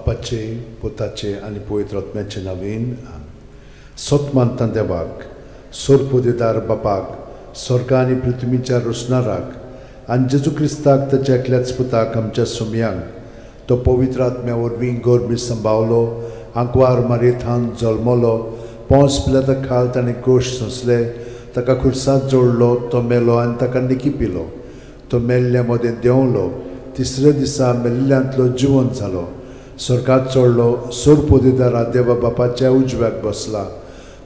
बापाचे, पुताचे आनी पवित्र आत्म्याचे नांवान. सत मानता देवाक, सोरपोदेदार बापाक, स्वर्गा आनी पृथ्वीच्या रोसणाराक आनी जेजू क्रिस्ताक ताच्या एकल्याच पुताक आमच्या सोमयांक, तो पवित्र आत्म्या वरवीं गर्भी संभावलो, आंकवार मारयेथान जल्मलो, पोंस पिलाता खाल ताणें कोश सोंसले, ताका खुर्सात जोडलो, तो मेलो आनी ताका निकी पिलो, तो मेल्ल्या मदें देंवलो, तिसऱ्या दिसा मेल्ल्यांतलो जिवन जालो, स्वर्गात चडलो, सोरपोदेदारा देवा बापाच्या उजव्याक बसला,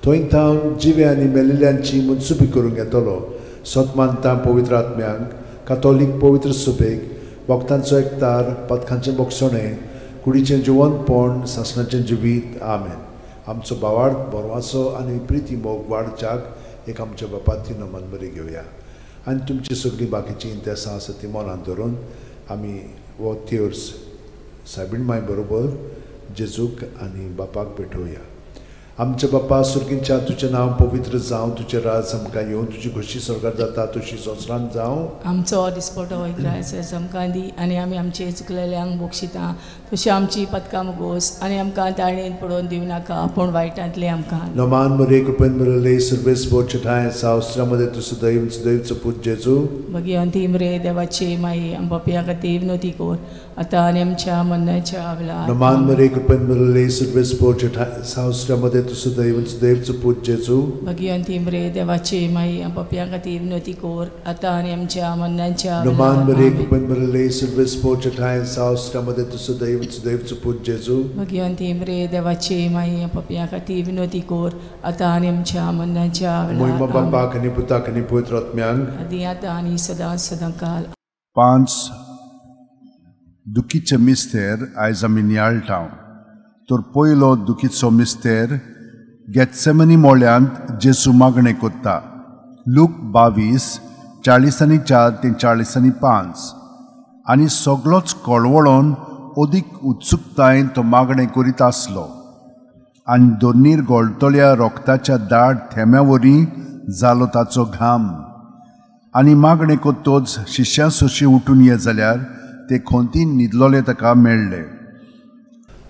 थंय थावन जिवे आनी मेल्ल्यांची मनसुबी करूंक येतलो. सत मानता पवित्र आत्म्यांक, कातोलीक पवित्र सुबेक, भक्तांचो एकतार, पथकांचें बोगसणें, कुडीचें जिवनपण, सासणाचें जिवीत. आमेन. आमचो भावार्थ बरवाचो आनी प्रिती मोग वाडच्याक एक आमच्या बापाती नमन बरी घेवया आनी तुमची सगळीं बाकीचीं इंतेसां आसा ती मनांत धरून आमी हो तेर्स सायबीण माय बरोबर जेजूक आनी बापाक भेटोवया. आमच्या बापा सुर्गींच्या, तुजें नांव पवित्र जावं, तुजें राज आमकां येवं, तुजी खोशी स्वर्गार जाता तशी संवसारांत जावं. आमचो दिसपटो इग्रायस आमकां दी आनी आमी आमचे चुकलेल्यांक बक्षिता तशी आमची पदकां मुगोस आनी आमकां ताळणेन पडोवन दिवं नाका पूण वायटांतले आमकां. नमान मरे कृपेन मरले सर्वेस बोचठाय सावस्त्रामध्ये तूं सदैव सदैवचो पूत जेजू. भगिवंती मरे देवाची माई आम पापया खातीर विनवती कर आतां आनी आमच्या मरणाच्या वेळार. नमान मरे कृपेन मरले सर्वेस बोचठाय सावस्त्रामध्ये तूं सदैव सदैवचो पूत जेजू. भगिवंती मरे देवाची माई आम पापया खातीर विनवती कर आतां आनी आमच्या मरणाच्या नमान वेळार. मरे कृपेन मरले सर्वेस बोचठाय सावस्त्रामध्ये तूं सदैव सदैवचो पूत जेजू. भगिवंती मरे देवाची माई आम पापया खातीर विनवती कर आतां आनी आमच्या मरणाच्या मोहिमा वेळार. आमेन. बापाक आनी पुताक आनी पवित्र आत्म्यांक, आदी आतां आनी सदां सदां काल. 5 दुखीचे मिस्तेर आयज आमी नियाळटा. तर पयलो दुखीचो मिस्तेर गेत्सेमनी मोळ्यांत जेजू मागणें कोत्ता. लूक 22:44 ते 45. आनी सगलोच कळवळोन अदीक उत्सुकतायेन तो मागणें करीत आसलो आनी दोनीर गोळटल्या रोगताच्या दाट थेंब्या वरी जालो ताचो घाम. आनी मागणें कोत्तोच शिश्यां सोशी उठून ये जाल्यार ते खोंतीन न्हिदलोले ताका मेळ्ळे.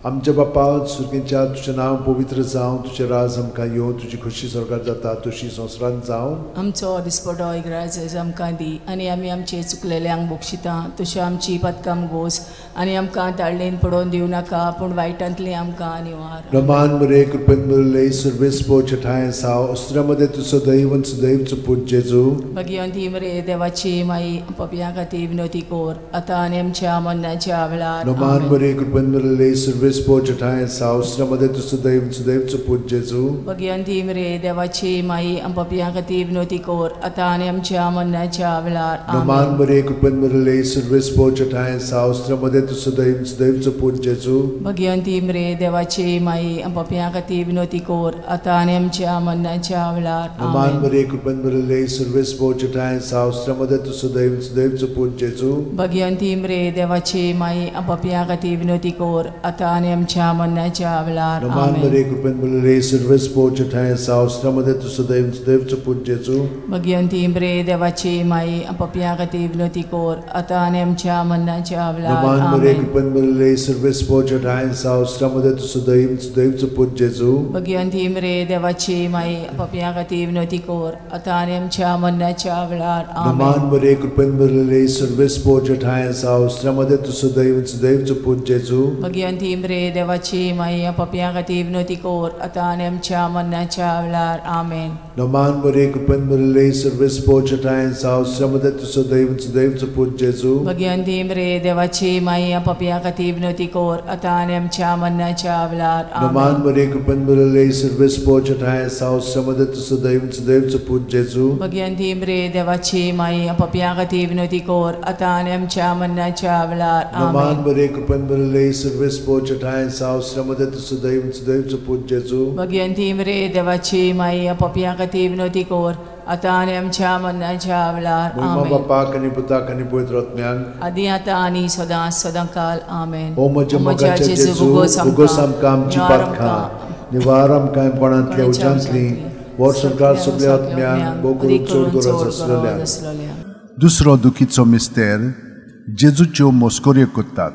आमच्या बापा सुर्गींच्या, तुजें नांव पवित्र जावं, तुजें राज आमकां येवं, तुजी खोशी स्वर्गार जाता तशी संवसारांत जावं. आमचो दिसपटो इग्रायस आमकां दी आनी आमी आमचे चुकलेल्यांक बक्षिता तशी आमची पदकां मुगोस आनी आमकां ताळणेन पडोवन दिवं नाका पूण वायटांतली आमकां निवार. नमान मरे कृपेन मरले सर्वेस बोचठाय साव अस्त्रामध्ये तूं सदैव सदैवचो पूत जेजू. भगिवंती मरे देवाची माई पापयां खातीर विनवती कर आतां आनी आमच्या मरणाच्या वेळार. नमान आमेन. मरे कृपेन मरले सर्वेस बोचठाय साव अस्त्रामध्ये तूं सदैव सदैवचो पूत जेजू. भगिवंती मरे देवाची माई पापयां खातीर विनवती कर आतां आनी आमच्या मरणाच्या वेळार. नमान आमेन. मरे कृपेन मरले सर्वेस बोचठाय साव अस्त्रामध्ये तूं सदैव सदैवचो पूत जेजू. भगिवंती मरे देवाची माई पापयां खातीर विनवती कर आतां आनी आमच्या मरणाच्या वेळार. नमान आमेन. मरे कृपेन मरले सर्वेस बोचठाय साव अस्त्रामध्ये तूं सदैव सदैवचो पूत जेजू. भगिवंती मरे देवाची माई पापयां खातीर विनवती कर आतां आनी आमच्या मरणाच्या वेळार. नमान आमेन. मरे कृपेन मरले सर्वेस बोचठाय साव अस्त्रामध्ये तूं सदैव सदैवचो पूत जेजू. भगिवंती मरे देवाची माई पापयां खातीर विनवती कर आतां आनी आमच्या मरणाच्या वेळार. नमान मरे आमेन. कृपेन मरले सर्वेस बोचठाय साव अस्त्रामध्ये तूं सदैव सदैवचो पूत जेजू. भगिवंती मरे देवाची माई पापयां खातीर विनवती कर आतां आनी आमच्या मरणाच्या वेळार. नमान आमेन. मरे कृपेन मरले सर्वेस बोचठाय साव अस्त्रामध्ये तूं सदैव सदैवचो पूत जेजू. भगिवंती मरे देवाची माई पापयां खातीर विनवती कर आतां आनी आमच्या मरणाच्या वेळार. आमेन. नमान मरे कृपेन मरले सर्वेस बोचठाय साव अस्त्रामध्ये तूं सदैव सदैवचो पूत जेजू. भगिवंती मरे देवाची माई पापयां खातीर विनवती कर आतां आनी आमच्या मरणाच्या वेळार. नमान आमेन. मरे कृपेन मरले सर्वेस बोचठाय साव अस्त्रामध्ये तूं सदैव सदैवचो पूत जेजू. भगिवंती मरे देवाची माई पापयां खातीर विनवती कर आतां आनी आमच्या मरणाच्या वेळार. नमान आमेन. मरे कृपेन मरले सर्वेस बोचठाय साव अस्त्रामध्ये तूं सदैव सदैवचो पूत जेजू. भगिवंती मरे देवाची माई पापयां खातीर विनवती कर आतां आनी आमच्या मरणाच्या वेळार. मोहिमा आमेन. बापाक आनी पुताक आनी पवित्र आत्म्यांक, आदी आतां आनी सदां सदां काल. आमेन. ओ म्हज्या मोगाच्या जेजू, उगोस आमकां आमची पातकां, निवार आमकां कोणांतल्या उज्यांतली, वर्सभर सगळ्या आत्म्यांक भोव करून चड गरज आसलेल्या. दुसरो दुखीचो मिस्तेर जेजूच्यो मस्कऱ्यो करतात.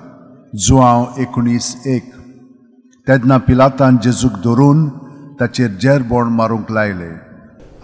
जुआंव 19:1. तेन्ना पिलातान जेजूक धरून ताचेर जेरबोण मारूंक लायले.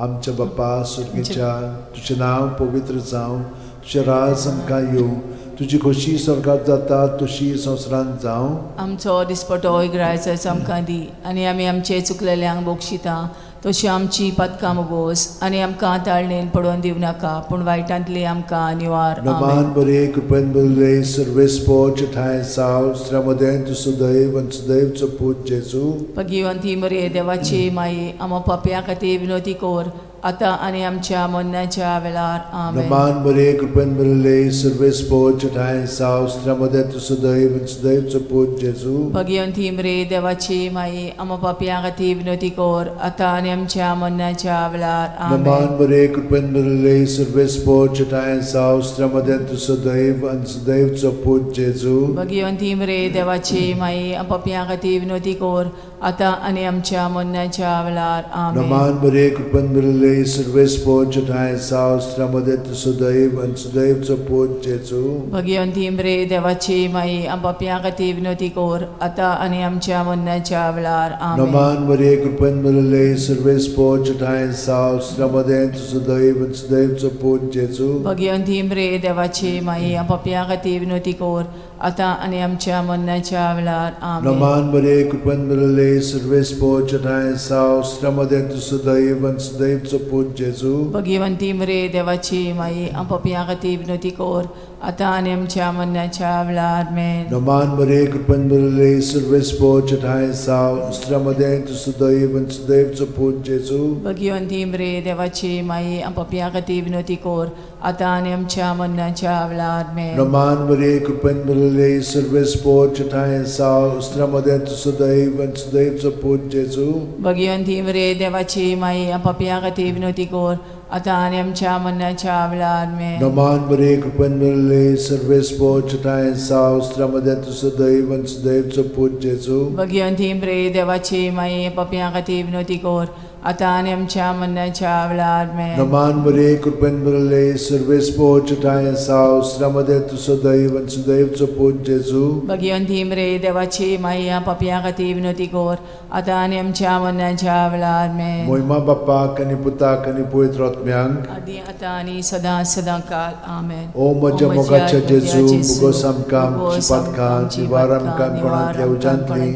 आमच्या बापा सुर्गीच्या, तुजें नांव पवित्र जावं, तुजें राज आमकां येवं, तुजी खोशी स्वर्गात जाता तशी संवसारांत जावं. आमचो दिसपटो इगरायचो आमकां दी आनी आमी आमचे चुकलेल्यांक बक्षिता तशी आमची पातकां मोगोस आनी आमकां ताळणेन पडोवन दिवं नाका, पूण वायटांतली आमकां निवार. नमान बरे कृपेन भरिल्ले सर्वेस्पोच ठांय साव श्रमदें तूं सुदैव आनी सुदैवचो पूत जेजू. भगिवंती मरे देवाची माई, आमा पापयां खातीर विनोती कर आतां आनी आमच्या मरणाच्या वेळार. आमेन. नमान बरे कृपेन भरिल्ले सर्वेस्पोच ठांय साव श्रमदें तूं सुदैव आनी सुदैवचो पूत जेजू. भगिवंती मरे देवाची माई, आमा पापयां खातीर विनोती कर आतां आनी आमच्या मरणाच्या वेळार. आमेन. नमान बरे कृपेन भरिल्ले सर्वेस्पोच ठांय साव श्रमदें तूं सुदैव आनी सुदैवचो पूत जेजू. भगिवंती मरे देवाची माई, आमा पापयां खातीर विनोती कर आतां आनी आमच्या मरणाच्या वेळार. आमेन. नमान बरे कृपेन भरिल्ले सर्वेस्पोच ठांय साव श्रमदें तूं सुदैव आनी सुदैवचो पूत जेजू. भगिवंती मरे देवाची माई, आम पापयां खातीर विनोती कर आतां आनी आमच्या मरणाच्या वेळार. आमेन. नमान बरे कृपेन भरिल्ले सर्वेस्पोच ठांय साव श्रमदें तूं सुदैव आनी सुदैवचो पूत जेजू. भगिवंती मरे देवाची माई, आम पापयां खातीर विनोती कर आतां आनी आमच्या मरणाच्या वेळार. आमेन. नमान बरे कृपेन भरिल्ले सर्वेस्पोच ठांय साव श्रमदें तूं सुदैव आनी सुदैवचो पूत जेजू. भगिवंती मरे देवाची माई, आम पापयां खातीर विनोती कर आतां आनी आमच्या मरणाच्या वेळार. आमेन. नमान बरे कृपेन भरिल्ले सर्वेस्पोच ठांय साव श्रमदें तूं सुदैव आनी सुदैवचो पूत जेजू. भगिवंती मरे देवाची माई, आम पापयां खातीर विनोती कर आतां आनी आमच्या मरणाच्या वेळार. आमेन. नमान बरे कृपेन भरिल्ले सर्वेस्पोच ठांय साव श्रमदें तूं सुदैव आनी सुदैवचो पूत जेजू. भगिवंती मरे देवाची माई, आम पापयां खातीर विनोती कर आतां आनी आमच्या मरणाच्या वेळार. आमेन. नमान बरे कृपेन भरिल्ले सर्वेस्पोच ठांय साव श्रमदें तूं सुदैव आनी सुदैवचो पूत जेजू. भगिवंती मरे देवाची माई, पापयां खातीर विनोती कर आतां आनी आमच्या मरणाच्या वेळार. आमेन. नमान बरे कृपेन भरिल्ले सर्वेस्पोच ठांय साव श्रमदें तूं सुदैव आनी सुदैवचो पूत जेजू. भगिवंती मरे देवाची माई, पापयां खातीर विनोती कर आतां आनी आमच्या मरणाच्या वेळार. आमेन. मोहिमा बापाक आनी पुताक आनी पवित्र आत्म्यांक आदी आतां आनी सदां सदां काल. आमेन. ओ म्हज्या मोगाच्या जेजू, मुगोस आमकां आमची पातकां निवार आमकां कोणांतल्या उज्यांतली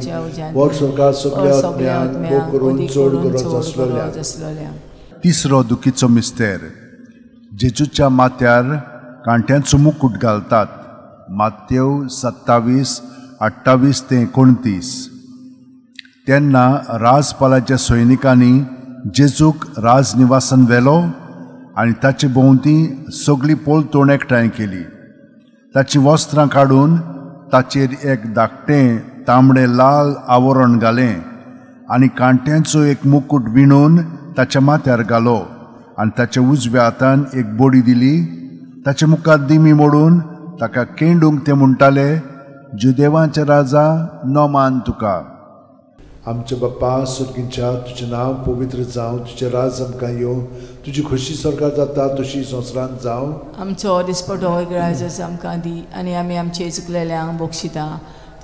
वर सरकार सगळ्या आत्म्यांक भोग करून चड गरज आसलोल्या. तिसरो दुखीचो मिस्तेर. जेजूच्या माथ्यार कांट्यांचो मुकूट घालतात. मातेव 27:28 ते 29. तेन्ना राजपालाच्या सैनिकांनी जेजूक राजनिवासान व्हेलो आनी ताचे भोंवती सगळी पोलतोण एकठांय केली. ताचीं वस्त्रां काडून ताचेर एक धाकटें तांबडें लाल आवरण घालें आनी कांट्यांचो एक मुकूट विणून ताच्या माथ्यार घालो आनी ताच्या उजव्या हातान एक बोडी दिली. ताच्या मुखार दिमी मोडून ताका केंडूंक ते म्हणटाले, जुदेवांचे राजा, नमान तुका. आमच्या बापा सुर्गींच्या, तुजें नांव पवित्र जावं, तुजें राज आमकां येवं, तुजी खोशी स्वर्गात जाता तशी संवसारांत जावं. आमचो दिसपटो इगरायजस आमकां दी आनी आमी आमचे चुकलेल्यांक बक्षिता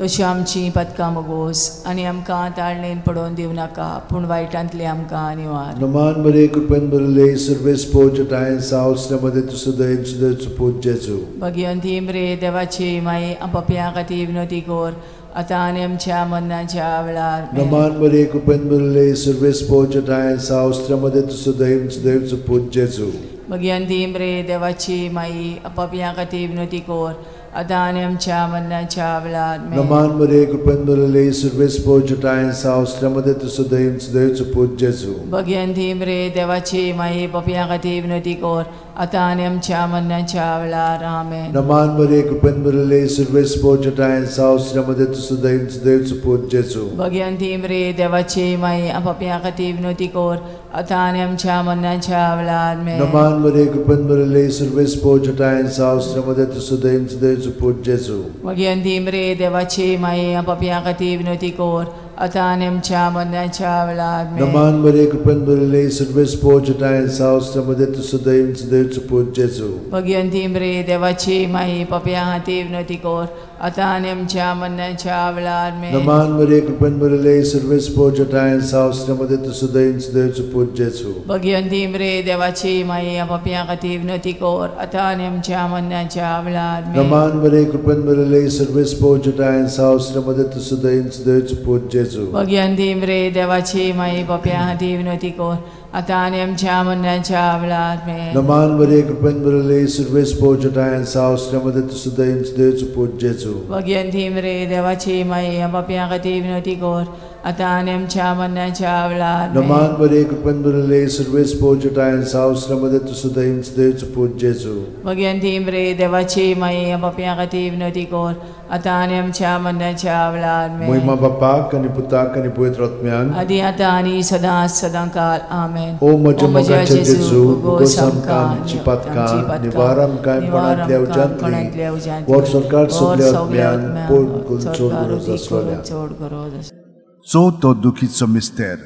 तशी आमची पातकां मोगोस आनी आमकां ताळणेन पडोवन दिवं नाका, पूण वायटांतली आमकां निवार. नमान बरे कृपेन भरिल्ले सर्वेस्पोच ठांय साव श्रमदें तूं सुदैव सुदैवचो पूत जेजू. भगिवंती मरे देवाची माई, पापयां खातीर विनोती कर आतां आनी आमच्या मरणाच्या वेळार. नमान बरे कृपेन भरिल्ले सर्वेस्पोच ठांय साव श्रमदें तूं सुदैव सुदैवचो पूत जेजू. भगिवंती मरे देवाची माई, पापयां खातीर विनोती कर आतां आनी आमच्या मरणाच्या वेळार. नमान बरे कृपेन भरिल्ले सर्वेस्पोच ठांय साव श्रमदें तूं सुदैव सुदैवचो पूत जेजू. भगिवंती मरे देवाची माई, पापयां खातीर विनोती कर आतां आनी आमच्या मरणाच्या वेळार. आमेन. नमान बरे कृपेन भरिल्ले सर्वेस्पोच ठांय साव श्रमदें तूं सुदैव सुदैवचो पूत जेजू. भगिवंती मरे देवाची माई, पापयां खातीर विनोती कर आतां आनी आमच्या मरणाच्या वेळार. आमेन. नमान बरे कृपेन भरिल्ले सर्वेस्पोच ठांय साव श्रमदें तूं सुदैव सुदैवचो पूत जेजू. भगिवंती मरे देवाची माई, पापयां खातीर विनोती कर आतां आनी आमच्या मरणाच्या वेळार. नमान बरे कृपेन भरिल्ले सर्वेस्पोच ठांय साव श्रमदें तूं सुदैव सुदैवचो पूत जेजू. भगिवंती मरे देवाची माई, पापयां खातीर विनोती कर आतां आनी आमच्या मरणाच्या वेळार आमेन. नमान मरिये कृपेन भरिल्ले सर्वेस्पोर जटायेन साव श्रीमती तूं सदैव सदैवचो पूत जेजू. भगिवंती मरिये देवाची माई पापयां खातीर विनवती कर आतां आनी आमच्या मरणाच्या वेळार आमेन. नमान मरिये कृपेन भरिल्ले सर्वेस्पोर जटायेन साव श्रीमती तूं सदैव सदैवचो पूत जेजू. भगिवंती मरिये देवाची माई पापयां खातीर विनवती कर आतां आनी आमच्या मरणाच्या वेळार आमेन. नमान मरिये कृपेन भरिल्ले सर्वेस्पोर जटायेन साव श्रीमती तूं सदैव सदैवचो पूत जेजू. भगिवंती मरिये देवाची माई पापयां खातीर विनवती कर आतां आनी आमच्या मरणाच्या वेळार आमेन. नमान मरिये कृपेन भरिल्ले सर्वेस्पोर जटायेन साव श्रीमती तूं सदैव सदैवचो पूत जेजू. भगिवंती मरिये देवाची माई पापयां खातीर विनवती कर आतां आनी आमच्या मरणाच्या वेळार आमेन. महिमा बापाक आनी पुताक आनी पवित्र आत्म्याक आदी आतां आनी सदां सदां काल आमेन. ओ म्हज्या मोगाचे जेजू, भोगोस आमकां आमची पातकां, निवार आमकां कोणांतल्या उज्यांतली, वर सरकार सगल्या आत्म्यान पोट करून चड गरज आसलोल्या. चड गरज आसलोल्या. चवथो दुखीचो मिस्तेर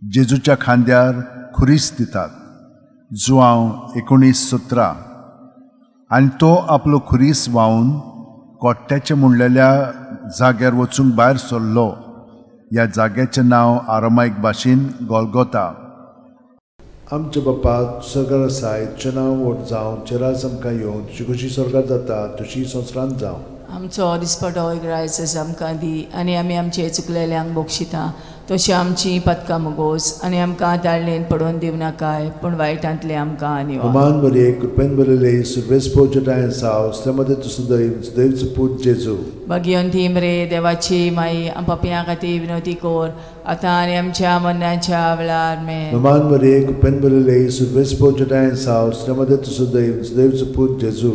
जेजूच्या खांद्यार खुरीस दितात. जुआंव 19:17. आनी तो आपलो खुरीस व्हांवन कोट्ट्याचे म्हणलेल्या जाग्यार वचूंक भायर सरलो. ह्या जाग्याचें नांव आरामायक भाशेन गोलगोता. आमच्या बापा सरकार आसाय, तुजें नांव व्हड जावं, तुजें राज आमकां येवं, तुजी खुशी स्वर्गार जाता तशी संवसारांत जावं. आमचो दिसपटो ग्रायस आमकां दी आनी आमी आमचे चुकलेल्यांक बक्षिता तशी आमची पातकां मुगोस आनी आमकां ताळणेन पडोवन दिवं नाकाय पूण वायटांतले आमकां निवार. नमान मरिये कृपेन भरिल्ले सर्वेस्पोर जटायेन साव श्रीमती तूं सदैव सदैवचो पूत जेजू. भगिवंती मरिये देवाची माई पापयां खातीर विनवती कर आतां आनी आमच्या मरणाच्या वेळार आमेन. नमान मरिये कृपेन भरिल्ले सर्वेस्पोर जटायेन साव श्रीमती तूं सदैव सदैवचो पूत जेजू.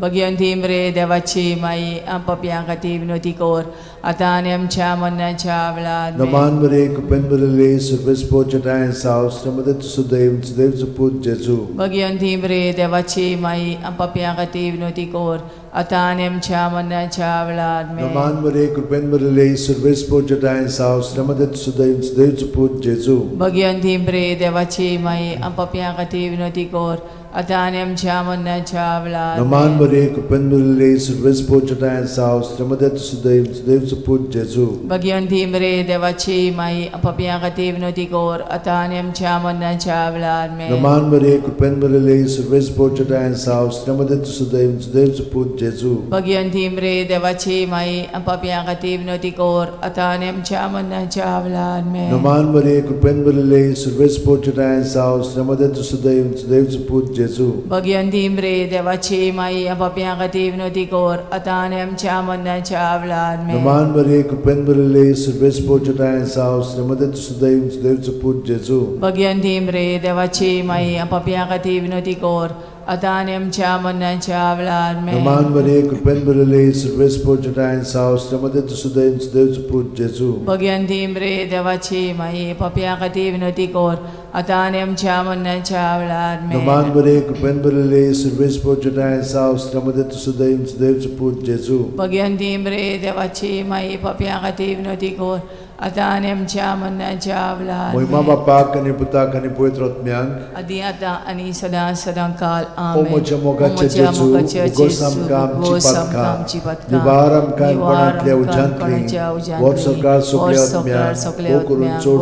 भगिवंती मरिये देवाची माई पापयां खातीर विनवती कर आतां आनी आमच्या मरणाच्या वेळार आमेन. नमान मरिये कृपेन भरिल्ले सर्वेस्पोर जटायेन साव श्रीमती तूं सदैव सदैवचो पूत जेजू. भगिवंती मरिये देवाची माई पापयां खातीर विनवती कर आतां आनी आमच्या मरणाच्या वेळार आमेन. नमान मरिये कृपेन भरिल्ले सर्वेस्पोर जटायेन साव श्रीमती तूं सदैव सदैवचो पूत जेजू. भगिवंती मरिये देवाची माई पापयां खातीर विनवती कर आतां आनी आमच्या मरणाच्या वेळार आमेन. नमान मरिये कृपेन भरिल्ले सर्वेस्पोर जटायेन साव श्रीमती तूं सदैव सदैवचो पूत जेजू. भगिवंती मरिये देवाची माई पापयां खातीर विनवती कर आतां आनी आमच्या मरणाच्या वेळार आमेन. नमान मरिये कृपेन भरिल्ले सर्वेस्पोर जटायेन साव श्रीमती तूं सदैव सदैवचो पूत जेजू. भगिवंती मरिये देवाची माई पापयां खातीर विनवती कर आतां आनी आमच्या मरणाच्या वेळार आमेन. नमान मरिये कृपेन भरिल्ले सर्वेस्पोर जटायेन साव श्रीमती तूं सदैव सदैवचो पूत जेजू. भगिवंती मरिये देवाची माई पापयां खातीर विनवती कर आतां आनी आमच्या मरणाच्या वेळार आमेन. नमान मरिये कृपेन भरिल्ले सर्वेस्पोर जटायेन साव श्रीमती तूं सदैव सदैवचो पूत जेजू. भगिवंती मरिये देवाची माई पापयां खातीर विनवती कर आतां आनी आमच्या मरणाच्या वेळार आमेन. नमान मरिये कृपेन भरिल्ले सर्वेस्पोर जटायेन साव श्रीमती तूं सदैव सदैवचो पूत जेजू. भगिवंती मरिये देवाची माई पापयां खातीर विनवती कर आतां आनी आमच्या मरणाच्या वेळार आमेन. नमान मरिये कृपेन भरिल्ले सर्वेस्पोर जटायेन साव श्रीमती तूं सदैव सदैवचो पूत जेजू. भगिवंती मरिये देवाची माई पापयां खातीर विनवती कर आतां आनी आमच्या मरणाच्या वेळार आमेन. महिमा बापाक आनी पुताक आनी पवित्र आत्म्याक आदी आतां आनी सदां सदां काल आमेन. ओ म्हज्या मोगाचे जेजू, भोगोस आमकां आमची पातकां, निवार आमकां कोणांतल्या उज्यांतली, वर सरकार सगल्या आत्म्याक भोव करून चड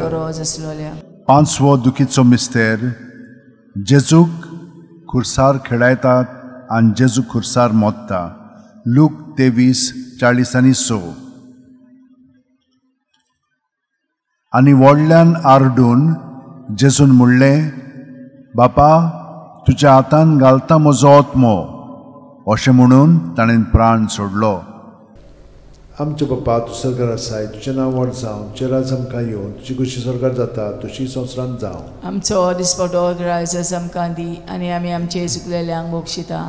गरज आसलोल्या. पांचवो दुखीचो मिस्तेर जेजूक खुर्सार खेळायतात आनी जेजू खुर्सार मोत्ता. लूक 23:46. आनी व्हडल्यान आरडून जेजून म्हणलें, बापा तुज्या हातान घालता म्हजो आत्मो. अशें म्हणून ताणें प्राण सोडलो. आमच्या बापा तूं स्वर्गार आसाय, तुजें नांव व्हड जावं, तुजें राज आमकां येवं, तुजी खुशी स्वर्गार जाता तशी संवसारांत जावं. आमचो दिसपटो ग्रायस आमकां दी आनी आमी आमचे चुकलेल्यांक बक्षिता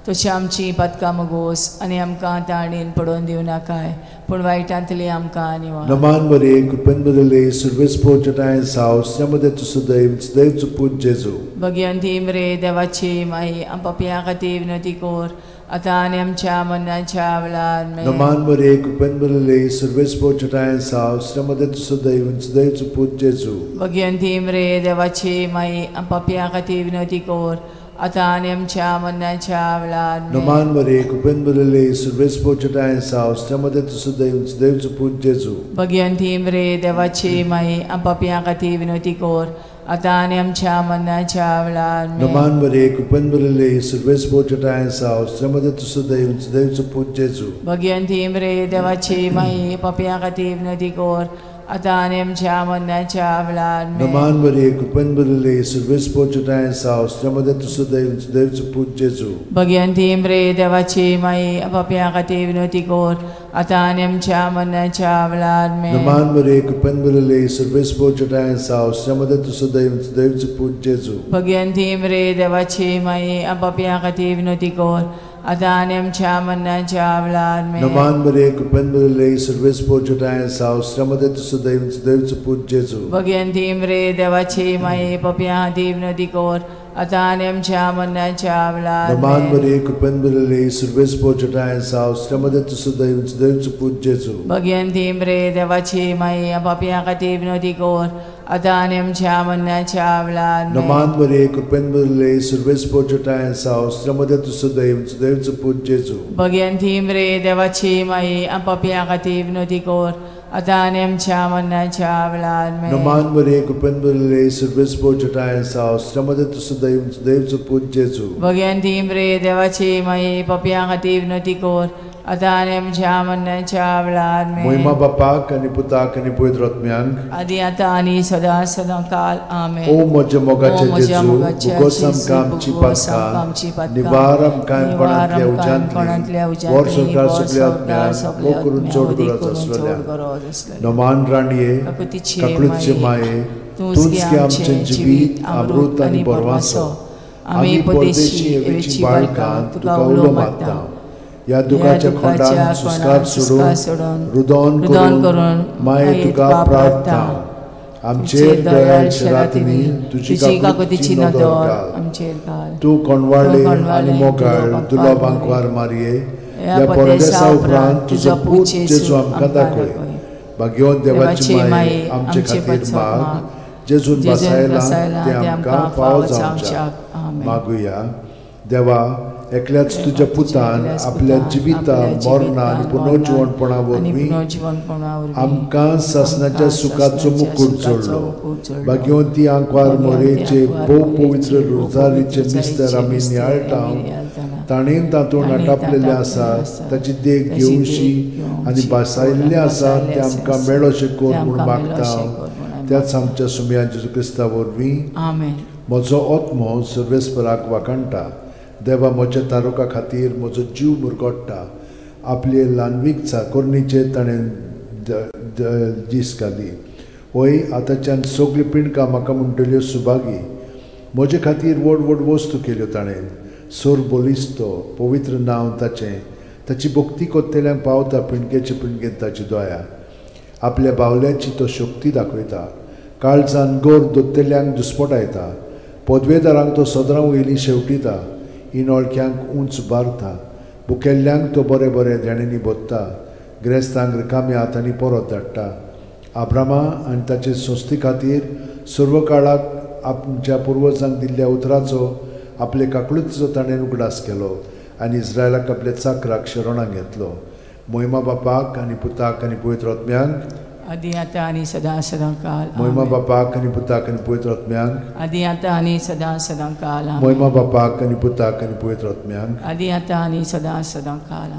तशी आमची पातकां मुगोस आनी आमकां ताणेन पडोवन दिवं नाकाय पूण वायटांतली आमकां निवार. नमान मरिये कृपेन भरिल्ले सर्वेस्पोर जटायेन साव श्रीमती तूं सदैव सदैवचो पूत जेजू. भगिवंती मरिये देवाची माई पापयां खातीर विनवती कर आतां आनी आमच्या मरणाच्या वेळार आमेन. नमान मरिये कृपेन भरिल्ले सर्वेस्पोर जटायेन साव श्रीमती तूं सदैव सदैवचो पूत जेजू. भगिवंती मरिये देवाची माई पापयां खातीर विनवती कर आतां आनी आमच्या मरणाच्या वेळार. नमान मरिये, कृपेन भरिल्ले, सर्वेस्पर तुज्या साव, स्त्रियां मदें तूं सुदैव, सुदैव पूत जेजू. भगवंती मरिये, देवाची माई, आम पापयां खातीर विनवती कर, आतां आनी आमच्या मरणाच्या वेळार. नमान मरिये, कृपेन भरिल्ले, सर्वेस्पर तुज्या साव, स्त्रियां मदें तूं सुदैव, सुदैव पूत जेजू. भगवंती मरिये, देवाची माई, पापयां खातीर विनवती कर, आतां आनी आमच्या मरणाच्या वेळार. नमान मरिये, कृपेन भरिल्ले, सर्वेस्पर तुज्या साव, स्त्रियां मदें तूं सुदैव, सुदैव पूत जेजू. भगवंती मरिये, देवाची माई, पापयां खातीर विनवती कर, आतां आनी आमच्या मरणाच्या वेळार. नमान मरिये, कृपेन भरिल्ले, सर्वेस्पर तुज्या साव, स्त्रियां मदें तूं सुदैव, सुदैव पूत जेजू. भगवंती मरिये, देवाची माई, पापयां खातीर विनवती कर, आतां आनी आमच्या मरणाच्या वेळार. नमान मरिये, कृपेन भरिल्ले, सर्वेस्पर तुज्या साव, स्त्रियां मदें तूं सुदैव, सुदैव पूत जेजू. भगवंती मरिये, देवाची माई, पापयां खातीर विनवती कर, आतां आनी आमच्या मरणाच्या वेळार. नमान मरिये, कृपेन भरिल्ले, सर्वेस्पर तुज्या साव, स्त्रियां मदें तूं सुदैव, सुदैव पूत जेजू. भगवंती मरिये, देवाची माई, पापयां खातीर विनवती कर, आतां आनी आमच्या मरणाच्या वेळार. नमान मरिये, कृपेन भरिल्ले, सर्वेस्पर तुज्या साव, स्त्रियां मदें तूं सुदैव, सुदैव पूत जेजू. भगवंती मरिये, देवाची माई, पापयां खातीर विनवती कर, आतां आनी आमच्या मरणाच्या वेळार. नमान मरिये, कृपेन भरिल्ले, सर्वेस्पर तुज्या साव, स्त्रियां मदें तूं सुदैव, सुदैव पूत जेजू. भगवंती मरिये, देवाची माई, पापयां खातीर विनवती कर, आतां आनी आमच्या मरणाच्या वेळार. मोहिमा बापाक आनी पुताक आनी पवित्र आत्म्यांक, आदी आतां आनी सदां सदां काल. आमेन. ओ म्हज्या मोगाचे जेजू, भुगोस आमकां आमची पातकां, निवार आमकां कोणांतल्या उज्यांतली, वर संवसार सगल्या आत्म्यांक मोग करून चड गरज आसलेल्या. नमान राणये, काकळूतचे माये, तूंच की आमचें जिवीत, अमृत आनी बरवासो, आमी परदेशी एवेची बाळकां तुका उलो मारता. ह्या दुखाच्या खोंडान सुस्कार सोडून रुदन करून माये तुका प्रार्थना. आमचेर दयाळ रातींनी तुजी काकुतीची नदर घाल. तूं कोणवाळे आनी मोगाळ दुर्लभ आंकवार मारये, ह्या परदेसा उपरांत तुजो पूत जेजू आमकां दाखय. भाग्यवंत देवाची माये आमचे खातीर माग, जेजून बसायला तें आमकां फावो जावच्याक. मागुया. देवा, एकल्याच तुज्या पुतान आपल्या जिविता, मरणा आनी पुनर्जिवणपणा वरवीं आमकां सासणाच्या सुखाचो मुकूट जोडलो. भाग्यवंती आंकवार मोरेचे भोव पवित्र रोजारीचे मिस्तर आमी नियाळटा, ताणें तातूंत आटापलेले आसा, ताची देख घेवशी आनी भासायिल्लें आसा तें आमकां मेळोशें कर म्हूण मागता. त्याच आमच्या सुमया जेजू क्रिस्ता वरवीं. म्हजो आत्मो सर्वेस्पराक वाखाणटा. देवा, म्हज्या तारुका खातीर म्हजो जीव मुरगोडटा. आपले ल्हानवीक चाकोरणीचेर ताणें दीस घाली. वय आतांच्यान सगळीं पिंडकां म्हाका म्हणटल्यो सुभागी. म्हजे खातीर व्हड व्हड वस्तू केल्यो ताणें. सोर बलिस्तो पवित्र नांव ताचें. ताची भक्ती कोत्तेल्यांक पावता पिंडकेचे पिंडकेन ताची दया. आपल्या बावल्याची तो शक्ती दाखयता. काळजान गोर दोत्तेल्यांक दुस्पटायता. पदवेदारांक तो सदरां वयली शेवटिता. इनोळख्यांक उंच बारता. भुकेल्ल्यांक तो बरें बरें देण्यांनी भरता. ग्रेस्तांक रिकाम्या हातांनी परत धाडटा. आब्रामा आनी ताचे संस्थे खातीर सर्व काळाक आमच्या पुर्वजांक दिल्ल्या उतराचो आपले काकळुतीचो ताणें उगडास केलो आनी इस्रायलाक आपल्या चाकराक शरणाक घेतलो. मोहिमा बापाक आनी पुताक आनी पवित्र आत्म्यांक, आदी आतां आनी सदां सदां काल. मोहिमा बापाक आनी पुताक आनी पवित्र आत्म्यांक, आदी आतां आनी सदां सदां काल. मोहिमा बापाक आनी पुताक आनी पवित्र आत्म्यांक, आदी आतां आनी सदां सदां काल.